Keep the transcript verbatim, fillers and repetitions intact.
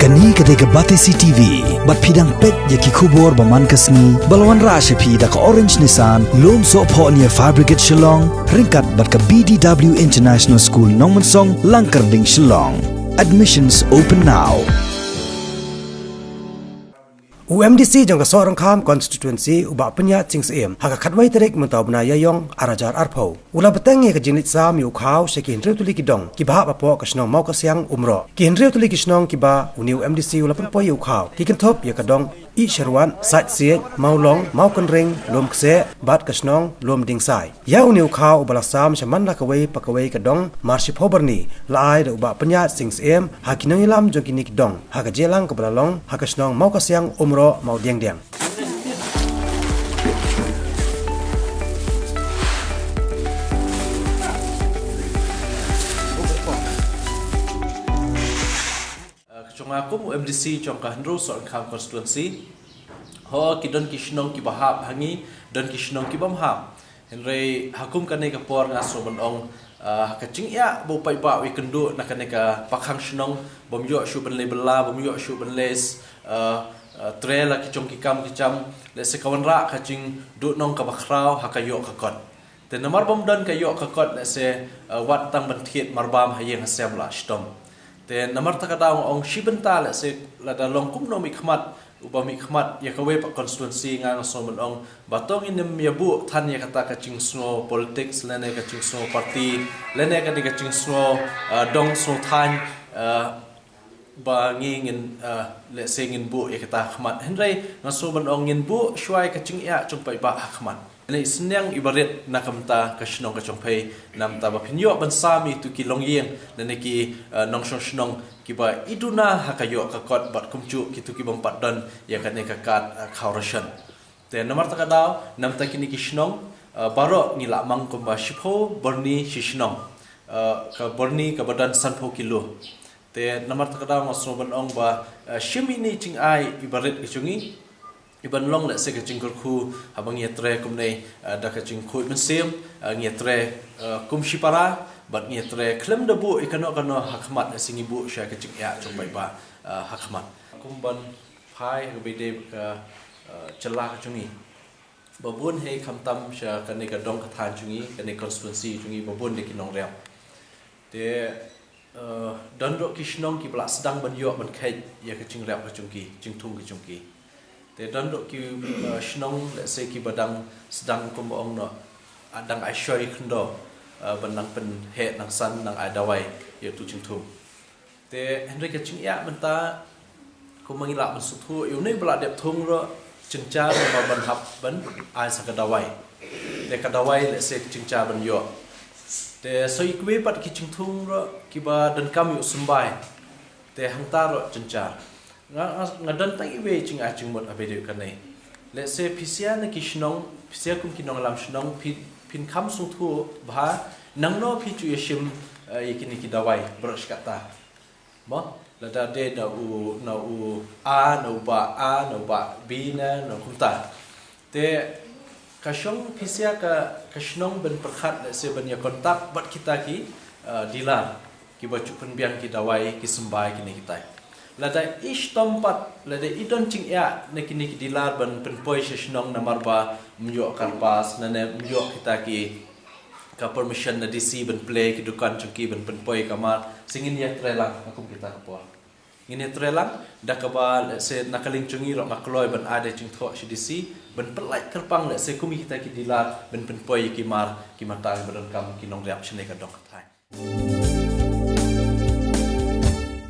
Kane ka dei ka Batesi T V, bad phi dang peit ïa ki khubor ba man ka sngi, ba la wanrah sha phi da ka Orange Nissan, Lumsohphoh near Fire Brigade Shillong, ryngkat bad ka B D W International School Nongmensong, Langkyrding, Shillong. Admissions open now. U M D C jong ka Sohryngkham Constituency, u Bah Pynïaid Sing Syiem, ha ka khatwei tarik mynta u bnai Ïaïong ar hajar arphew, u la bteng ïa ka jingleit sam ïa u khaw sha ki hynriew tylli ki dong kiba hap hapoh ka shnong Mawkasiang Umroh. Ki hynriew tylli ki shnong kiba une u M D C u la pynpoi ïa u khaw ki kynthup ïa ka dong Ihsharwat, Saitsieid, Mawlong, Mawkynring, Lumkseh bad ka shnong Lumdingsai. Ïa une u khaw uba la sam sha man la kawei pa kawei ka dong mar shiphew byrni, la ai da u Bah Pynïaid Sing Syiem ha ki nongïalam jong kine ki dong ha ka jingïalang kaba la long ha ka shnong Mawkasiang Umroh, Mawdiangdiang. Uh, ka jong nga kum u M D C jong ka Hynriew Sohryngkham Constituency, ho ki don ki shnong kiba hap ha ngi, don ki shnong kibym hap. Hynrei ha kum kane ka por nga sngew ban ong, uh, ka jingïa ba u paidbah u ïakynduh na kane ka pakhang shnong, bym ïoh shuh ban leh bylla, bym ïoh shuh ban leh, uh, uh, trei la ki jong ki kam ki jam, lehse ka wanrah ka jingduhnong kaba khraw ha ka ïoh ka kot. Te namar bym don ka ïoh ka kot, lehse, uh, wat tang ban thied marbam ha ïing ha sem la shitom. Te namar kata ka daw nga ong shi bynta, lehse lada long kumno mihkhmat, uba mihkhmat ïa kawei pat constituency, nga nga sngew ban ong ba to ngin ym ïa buh than ïa kata ka jingsngew politics lane ka jingsngew party lane ka dei ka jingsngew, uh, dong sngewthuh, uh, ba ngi ngin, uh, lehse ngin buh ïa kata ha khmat. Hynrei nga sngew ban ong ngin buh shuwa ïa ka jingïa jong u paidbah ha khmat. Lane i synñiang iba rit na ka bynta ka shnong ka jong phi, na ka bynta ba phin ïoh ban sam ïa kito ki longïing lane ki, uh, nongshong shnong kiba i duna ha ka ïoh ka kot bad kumjuh kito kibym pat don ïa kane ka kad, uh, khaw ration. Te namar kata ka daw, na ka bynta kine ki shnong, uh, baroh ngi la mang kumba shiphew byrni shi shnong. Uh, ka byrni kaba don sanphew kilo. Te namar kata ka daw nga sngew ban ong ba, uh, shim ïa kine ki jingai iba rit ki jong ngi, iban long lehse ka jingkyrkhu haba ngi ïatrei kumne, uh, da ka jingkhuid mynsiem, uh, ngi ïatrei, uh, kum shipara, bad ngi ïatrei khlem da buh ïa kano kano ha khmat, lehse ngi buh shuwa ïa ka jingïa jong u paidbah, uh, ha khmat. Kum ban phai ha kaba ïadei bad ka, uh, jylla ka jong ngi. Ba bun hi khamtam sha kane ka dong ka thaiñ jong ngi, kane constituency jong ngi, ba bun dei ki nongriap. Te, uh, don ruh ki shnong kiba la sdang ban ïoh ban kheit ïa ka jingriap ka jong ki, jingthung ka jong ki. Te don ruh ki, uh, shnong lehse kiba dang sdang kumba ong noh, ah, dang ai shoi khyndew, uh, ban nang pynheh nang san nang ai dawai ïa uto u jingthung. Te hynrei ka jingïa mynta, kumba ngi lah ban sngewthuh, ïa une ba la dep thung ruh, jynjar namar ban hap ban ai sa ka dawai. Te ka dawai lehse jynjar ban ïoh. Te sa ïa kiwei pat ki jingthung ruh kiba donkam ïa u symbai. Te hangta ruh jynjar. Nga, nga, nga don tang iwei jingai jingmut ha ba ïadei kane. Lehse phi sha na ki shnong, phi sha kum ki nongïalam shnong, phi, phin kham sngewthuh bha, nangno phi ju ïa shim, eh, ïa kine ki dawai baroh shi katta. Mo, lada dei na u, na u A, na u Bah A, na u Bah B, na, na kumta. Te ka shong phi sha ka, ka shnong ban pyrkhat lehse ban ïa contact bad kita ki, uh, dealer kiba ju pynbiang ki dawai ki symbai kine kitai. Lada i shitom pat, lada i don jingïa na kine ki dealer ban pynpoi sha shnong namar ba ym ïoh kyrpad, lane ym ïoh kita ki ka permission na D C ban plie ki dukan jong ki ban pynpoi kamar, sa ngin ïatrei lang ha kum kita ka por. Ngin ïatrei lang, da kaba lehse na ka liang jong ngi ruh nga kloi ban ai da jingthoh sha D C ban pyllait kyrpang lehse kum kita ki dealer ban pynpoi ki mar ki matang ba donkam ki nongriap shane ka dong ka thaiñ.